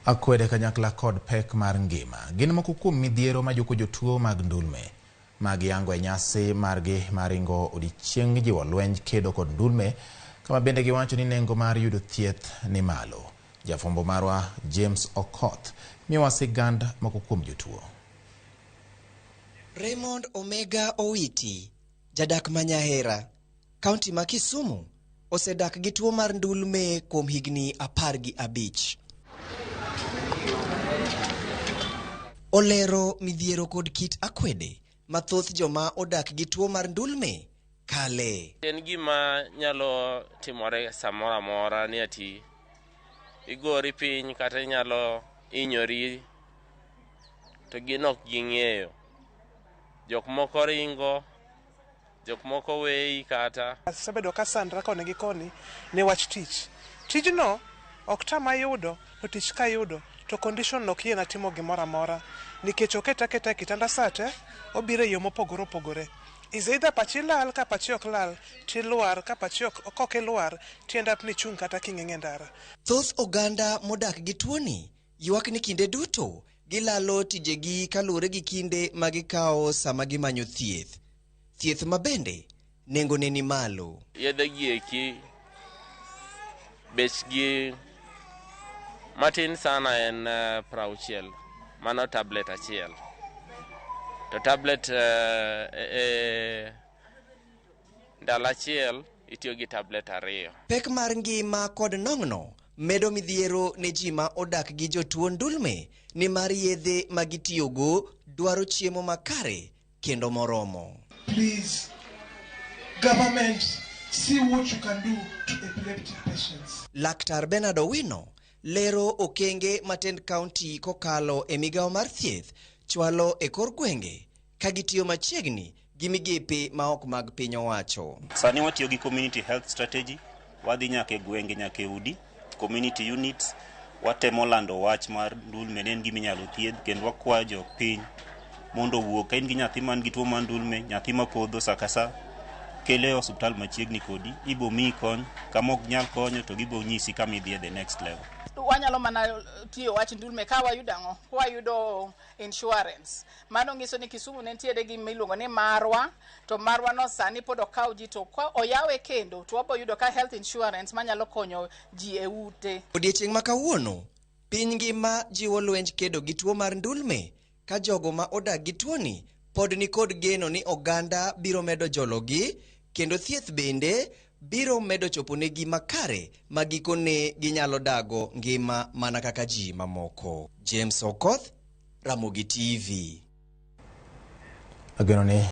Akwede kanyakla kod pek mar ngima gin moko kuom midhiero majuko jotuo mag ndulme magiyango e nyasi margi mar ringo odiechieng jiwo lwenj kedo kod ndulme, kama bende giwacho ni nengo mar yudo thieth ni malo. Jafwambo marwa James Okoth miyowa sigand moko kuom jotuo. Raymond Omega Owiti, jadak ma Nyahera, kaunti ma Kisumu, osedak gi tuo mar ndulme kuom higni 15. Olero midhiero kod kit akwede ma thoth joma odak gi tuo mar ndulme kale. En gima nyalo timore samoro amora ni ati igori piny kata inyalo hinyori to gin ok ging'eyo. Jok moko ringo, jok moko weyi kata. Asebedo ka sandra koni gi koni ne wach tich. Tijno ok tama yudo, to tich kayudo to condition no ok yiena timo gimoro amora nikech oketa aketa e kitanda sate, obiro e yo mopogore opogore. Is either pachi lal, ka pachi ok lal tilwar, ka pachi ok kok ilwar ti end up ni ichung' kata king'eng' e ndara. Thoth oganda modak gi tuoni ywak ni kinde duto gilalo tijegi kaluwore gi kinde ma gikawo sama gimanyo thieth. Thieth ma bende nengone ni malo. Yedhe gi eki bechgi matin sana en 60, mano tablet achiel. To tablet ndalo achiel itiyo gi tablet 2. Pek mar ngima kod nong'no medo midhiero ne ji ma odak gi jotuo ndulme nimar yedhe ma gitiyogo dwaro chiemo makare kendo moromo. Please, government, see what you can do to epileptic patients. Laktar Bernard Owino lero okenge ma tend kaunti kokalo e migawo mar thieth chwalo e kor gwenge ka gitiyo machiegni gi migepe ma ok mag piny owacho. Sani watiyo gi community health strategy, wadhi nyaka e gwenge, nyaka e udi, community units, watemo lando wach mar ndulme ne en gima inyalo thiedh kendo wakwayo jopiny mondo owuog. Ka in gi nyathi man gi tuo mar ndulme, nyathi ma podho sa ka sa, kele e osiptal machiegni kodi, ibo miyi kony, kama ok nyal konyo to gibo nyisi kama idhiye the next level. Wanyalo mana tiyo wach ndulme ka wayudo ang'o? Ka wayudo insurance. Mano nyiso ni Kisumu ne nitiere gi miluongo ni Marwa, to Marwa no sani pod okaw ji, to ka oyawe kendo to wabo yudo ka health insurance manyalo konyo ji e ute. Odiechieng' ma kawuono, piny ngima jiwo lwenj kedo gi tuo mar ndulme ka jogo ma odak gi tuoni pod nikod geno ni oganda biro medo jologi kendo thieth bende biro medo choponegi makare ma gikone ginyalo dago ngima mana kaka ji mamoko. James Okoth, Ramogi TV. Ageno ni